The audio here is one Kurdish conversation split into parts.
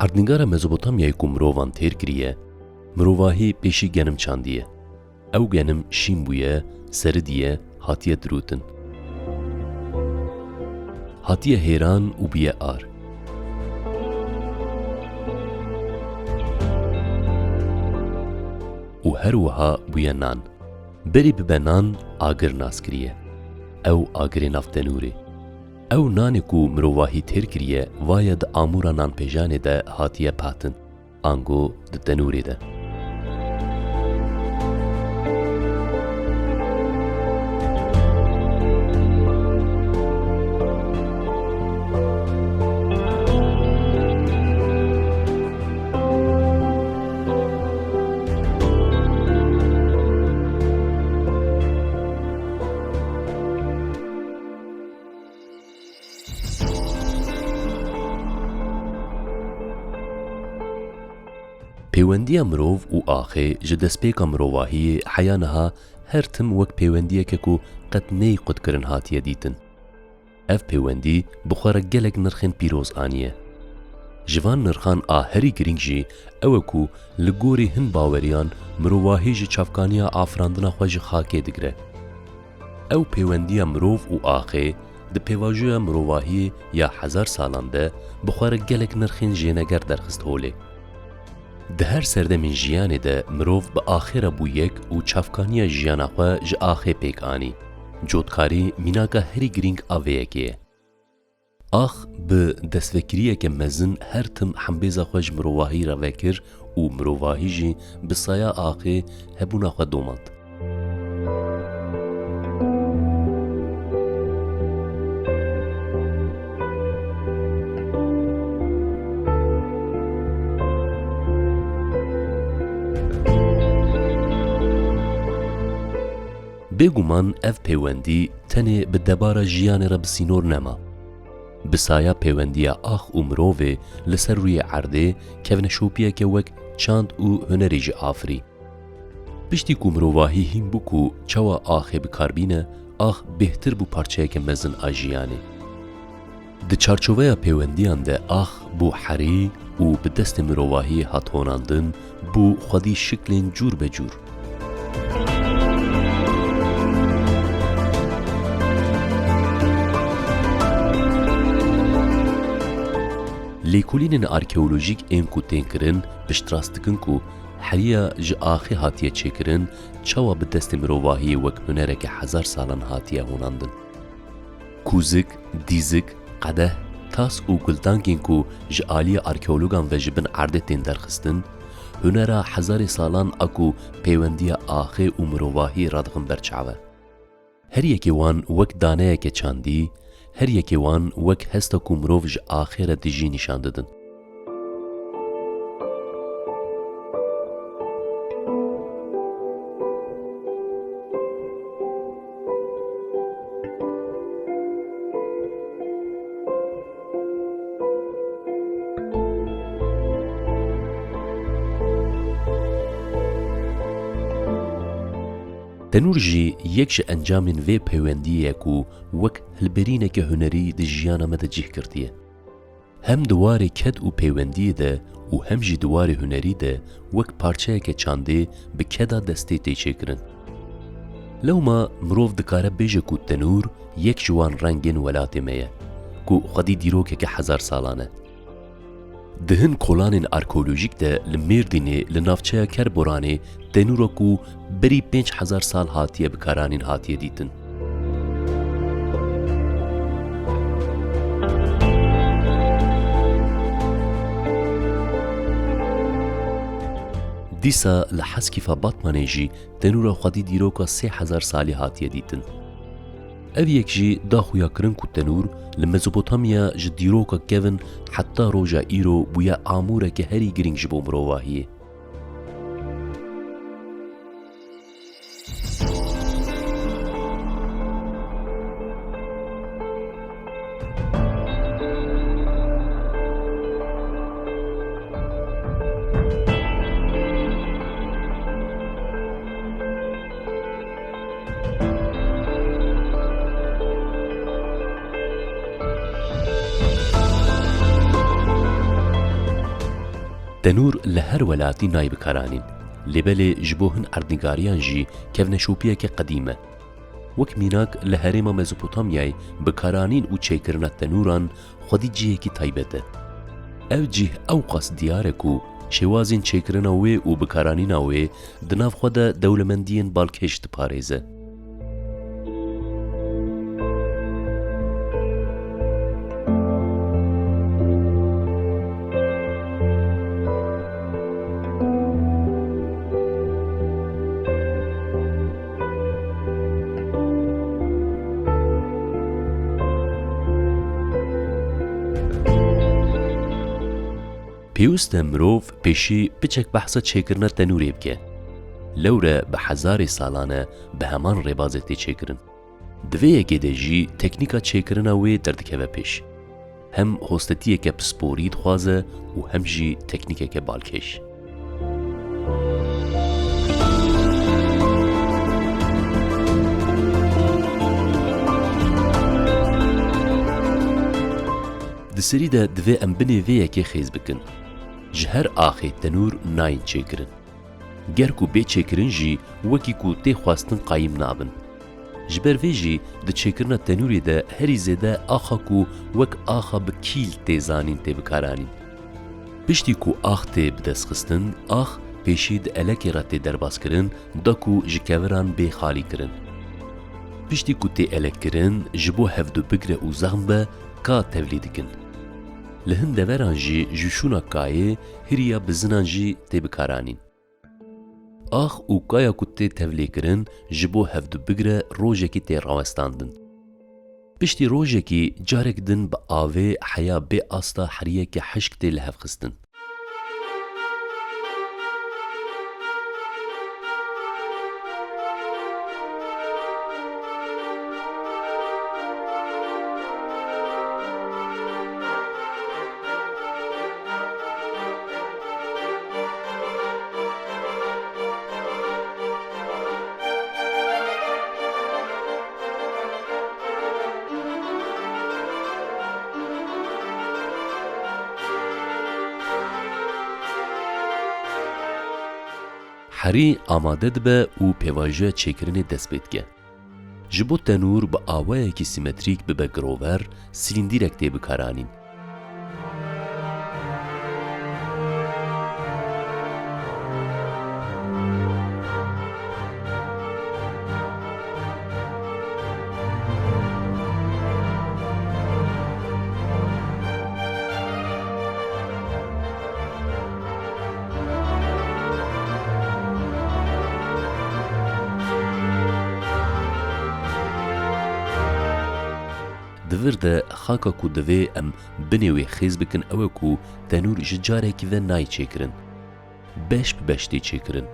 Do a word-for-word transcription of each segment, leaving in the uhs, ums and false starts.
Erdnîgara Mezopotamyayê ku mirovan têr kiriye, mirovahî pêşî genim çandiye. Ew genim şîn bûye, seridiye, hatiye dirûtin. Hatiye hêran û bûye ar. Û her wiha bûye nan. Berî bibe nan, agir nas kiriye. Ew agirê nav tenûrê. Ew nanê ku mirovahî têr kiriye, vaye di amûra nanpêjanê de hatiye patin. Ango di tenûrê de. Pêwendiya mirov û axê ji destpêka mirovahiyê heya niha her tim wek pêwendiyeke ku qet neyê qutkirin hatiye dîtin. Ev pêwendî bi xwe re gelek nirxên pîroz aniye. Ji van nirxan a herî girîng jî ew e ku li gorî hin baweriyan mirovahî ji çavkaniya afirandina xwe ji xakê digire. Ew pêwendiya mirov û axê di pêvajoya mirovahiyê ya hezar salan de bi xwe re gelek nirxên jêneger derxist holê. Di her serdemên jiyanê de mirov bi axê re bû yek û çavkaniya jiyana xwe ji axê pêk anî. Cotkarî mînaka herî girîng a vê yekê ye. Ax bi destvekeriyeke mezin her tim hembêza xwe ji mirovahî re vekir û mirovahî jî bi saya axê hebûna xwe domand. Bêguman ev pêwendî tenê bi debara jiyanê re bi sînor nema. Bi saya pêwendiya ax û mirovê li ser rûyê erdê kevneşopiyeke wek çand û hunerê jî afirî. Piştî ku mirovahî hîn bû ku çawa axê bi kar bîne, ax bêhtir bû parçeyeke mezin a jiyanê. Di çarçoveya pêwendiyan de ax bû herî û bi destê mirovahiyê hat honandin, bû xwedî şiklên cûr be cûr. Lêkolînên arkeolojîk ên ku tên kirin piştrast dikin ku heriya ji axê hatiye çêkirin, çawa bi destê mirovahiyê wek hunereke hezar salan hatiye honandin. Kûzik, dîzik, qedeh, tas û guldankên ku ji aliyê arkeologan ve ji bin erdê tên derxistin, hunera hezarê salan a ku pêwendiya axê û mirovahiyê radixin ber çav e. Her yekê wan wek daneyeke çandî, her yekê wan wek hesta ku mirov ji axê re dijî nîşan didin. Tenûr jî yek ji encamên vê peywendiyê ye ku wek hilberîneke hunerî di jiyana me de cih girtiye. Hem di warê ked û peywendiyê de û hem jî di warê hunerî de wek parçeyeke çandê bi keda destê tê çêkirin. Lewma mirov dikare bêje ku tenûr yek ji wan rengên welatê me ye, ku xwedî dîrokeke hezar salan e. Di hin kolanên arkeolojîk de li Mêrdînê li navçeya Kerboranê tenûra ku berî pênc hezar sal hatiye bikaranîn hatiye dîtin. Dîsa li Heskîfa Batmanê jî tenûra xwedî dîroka sê hezar salî hatiye dîtin. Ev yek jî da xuyakirin ku tenûr li Mezopotamya ji dîroka kevin heta roja îro bûye amûreke herî girîng ji bo mirovahiyê. Tenûr li her welatî nayê bikaranîn, lê belê ji bo hin erdnîgariyan jî kevneşopiyeke qedîm e. Wek mînak, li herêma Mezopotamyayê bikaranîn û çêkirina tenûran xwedî cihekî taybet e. Ev cih ewqas diyar e ku şêwazên çêkirina wê û bikaranîna wê di nav xwe de dewlemendiyên balkêş diparêze. Pêwîst e mirov pêşî piçek behsa çêkirina tenûrê bike. Lewre bi hezarê salan e bi heman rêbazê tê çêkirin. Di vê yekê de jî teknîka çêkirina wê derdikeve pêş. Hem hostetiyeke pisporî dixwaze û hem jî teknîkeke balkêş. Di serî de divê em binê vê yekê xêz bikin. Ji her axê tenûr nayên çêkirin. Ger ku bê çêkirin jî wekî ku tê xwestin qayîm nabin. Ji ber vê jî di çêkirina tenûrê de herî zêde axa ku wek axa bi kîl tê zanîn tê bikaranîn. Piştî ku ax tê bidestxistin, ax pêşî di elekê re tê derbazkirin, da ku ji keviran bê xalîkirin. Piştî ku tê elekkirin, ji bo hevdu bigire û zexm be, ka tevlî dikin. Li hin deveran jî ji şûna kayê hiriya bizinan jî tê bikaranîn. Ax û kaya ku tê tevlêkirin ji bo hevdu bigire rojekî tê rawestandin. Piştî rojekî carek din bi avê heya bê asta heriyeke hişk tê lihevxistin. Herî amade dibe û pêvajoya çêkirinê dest pê dike. Ji bo tenûr bi awayekî sîmetrîk bibe girover, silîndîrek tê bikaranîn. Di vir de xaka ku divê em binê wê xêz bikin ew e ku tenûr ji carekî ve nayê çêkirin. Beş bi beş tê çêkirin.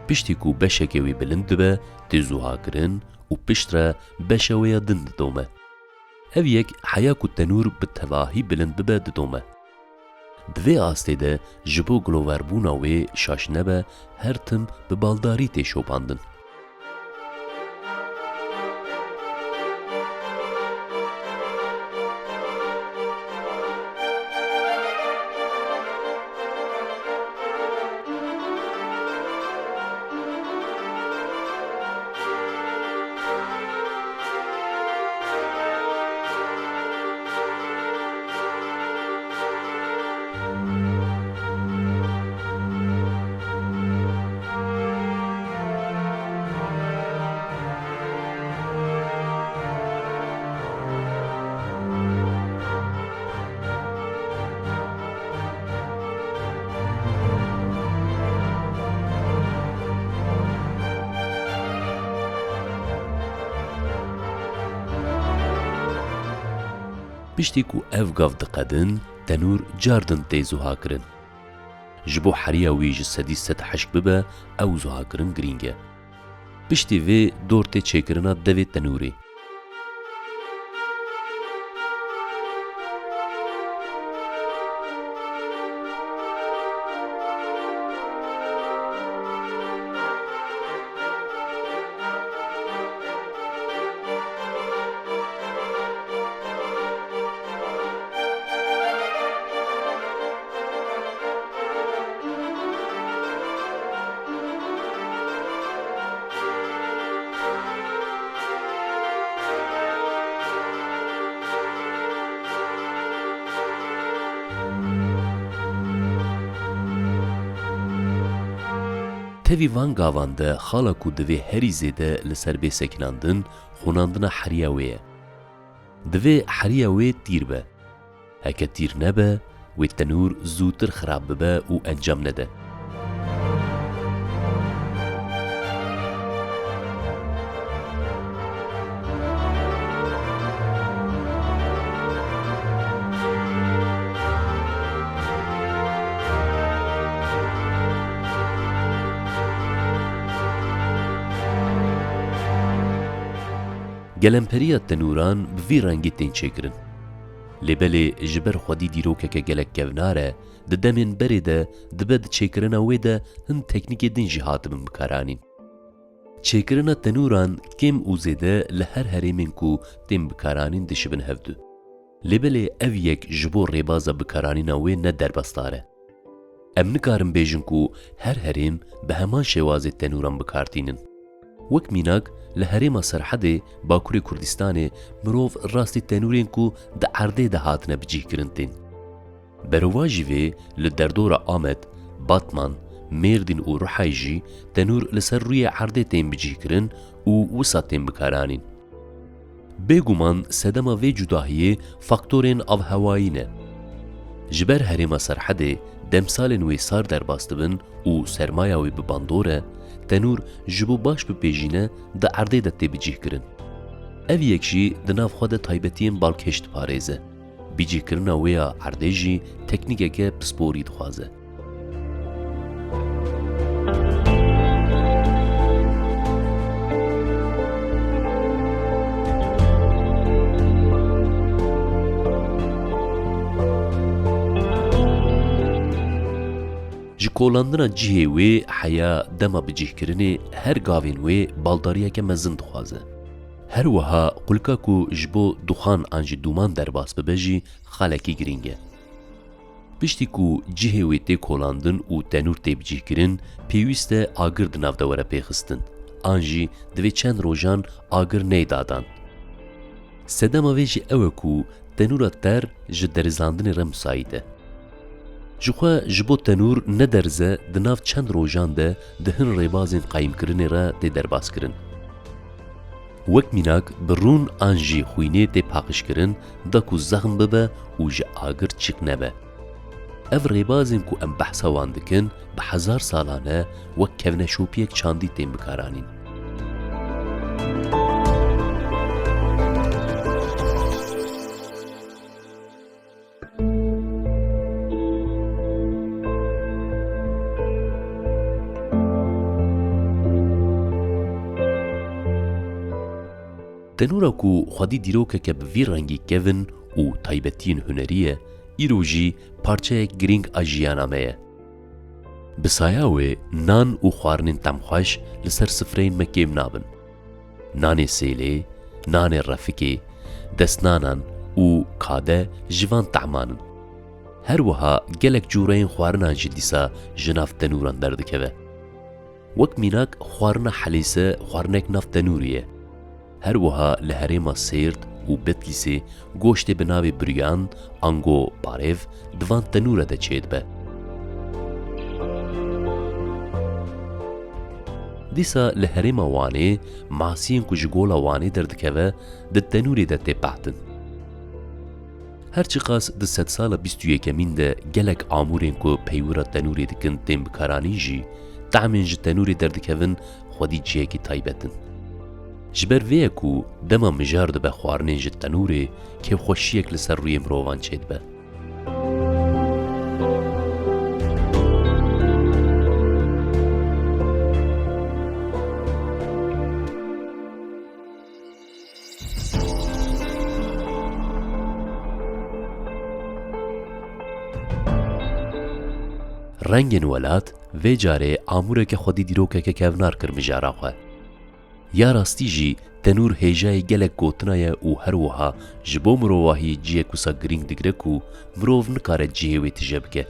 Piştî ku beşeke wî bilind dibe, tê zuhakirin û piştre beşa wê ya din didome. Ev yek heya ku tenûr bi tevahî bilind bibe didome. Di vê astê de ji bo giloverbûna wê şaş nebe, her tim bi baldarî tê şopandin. Piştî ku ev gav diqedin, tenûr cardin tê zuhakirin. Ji bo heriya wî ji sedî sed hişk bibe, ew zuhakirin girîng e. Piştî vê dor tê çêkirina devê tenûrê. Tevî van gavan de xala ku divê herî zêde li ser bê sekinandin, xûnandina heriya wê ye. Divê heriya wê tîr be. Heke tîr nebe, wê tenûr zûtir xirab bibe û encam nede. Gelemperiya tenûran bi vî rengî tên çêkirin. Lê belê ji ber xwedî dîrokeke gelek kevnar e, di demên berê de dibe di çêkirina wê de hin teknîkê din jî hatibin bikaranîn. Çêkirina tenûran kêm û zêde li her herêmên ku tên bikaranîn dişibin hevdu. Lê belê ev yek ji bo rêbaza bikaranîna wê ne derbasdar e. Em nikarin bêjin ku her herêm bi heman şêwazê tenûran bi kar tînin. Wek mînak, li herêma Serhedê, Bakurê Kurdistanê, mirov rastî tenûrên ku di erdê de hatine bicihkirin tên. Berovajî vê, li derdora Amed, Batman, Mêrdîn û Ruhayê jî tenûr li ser rûyê erdê tên bicihkirin û wisa tên bikaranîn. Bêguman sedema vê cudahiyê faktorên avhewayî ne. Ji ber herêma Serhedê demsalên wê sar derbas dibin û sermaya wê bi bandor e, tenûr ji bo baş bipêjîne di erdê de tê bicihkirin. Ev yek jî di nav xwe de taybetiyên balkêş diparêze. Bicihkirina wê ya erdê jî teknîkeke pisporî dixwaze. Ji kolandina cihê wê heya dema bicihkirinê her gavên wê baldariyeke mezin dixwaze. Her wiha qulika ku ji bo duxan an jî dûman derbas bibe jî xalekî girîng e. Piştî ku cihê wê tê kolandin û tenûr tê bicihkirin, pêwîst e agir di nav de were pêxistin, an jî divê çend rojan agir neyê dadan. Sedema vê jî ew e ku tenûra ter ji derizandinê re misayît e. Jixwe ji bo tenûr ne derz e, di nav çend rojan de di hin rêbazên qayîmkirinê re tê derbaskirin. Wek mînak, bi rûn an jî xwînê tê paqijkirin, da ku zexm bibe û ji agir çik nebe. Ev rêbazên ku em behsa wan dikin, bi hezar salan e wek kevneşopiyek çandî tên bikaranîn. Tenûra ku xwedî dîrokeke bi vî rengî kevin û taybetiyên hunerî ye, îro jî parçeyek girîng a jiyana me ye. Bi saya wê nan û xwarinên temxweş li ser sifreyên me kêm nabin. Nanê sêlê, nanê refikê, destnanan û kade ji van tehman in. Her wiha gelek cûreyên xwarinan jî dîsa ji nav tenûran derdikeve. Wek mînak, xwarina helîse xwarinek nav tenûrê ye. Her wiha li herêma Sêrt û Betlîsê goştê bi navê birûyan, ango parêv, di van tenûre de çêdibe. Dîsa li herêma Wanê masiyên ku ji gola Wanê derdikeve, di tenûrê de tê pehtin. Her çiqas di sedsala bîst û yekemîn de gelek amûrên ku peywira tenûrê dikin tên bikaranîn jî, tehmên ji tenûrê derdikevin xwedî cihekî taybet in. Ji ber vê ye ku dema mijar dibe xwarinên ji tenûrê, kêfxweşiyek li ser rûyê mirovan çêdibe. Rengên welat vê carê amûreke xwedî dîrokeke kevnar kir mijara xwe. Ya rastî jî tenûr hêjayê gelek gotina ye û her wiha ji bo mirovahî cihek wisa girîng digire ku mirov nikare cihê wê tije bike.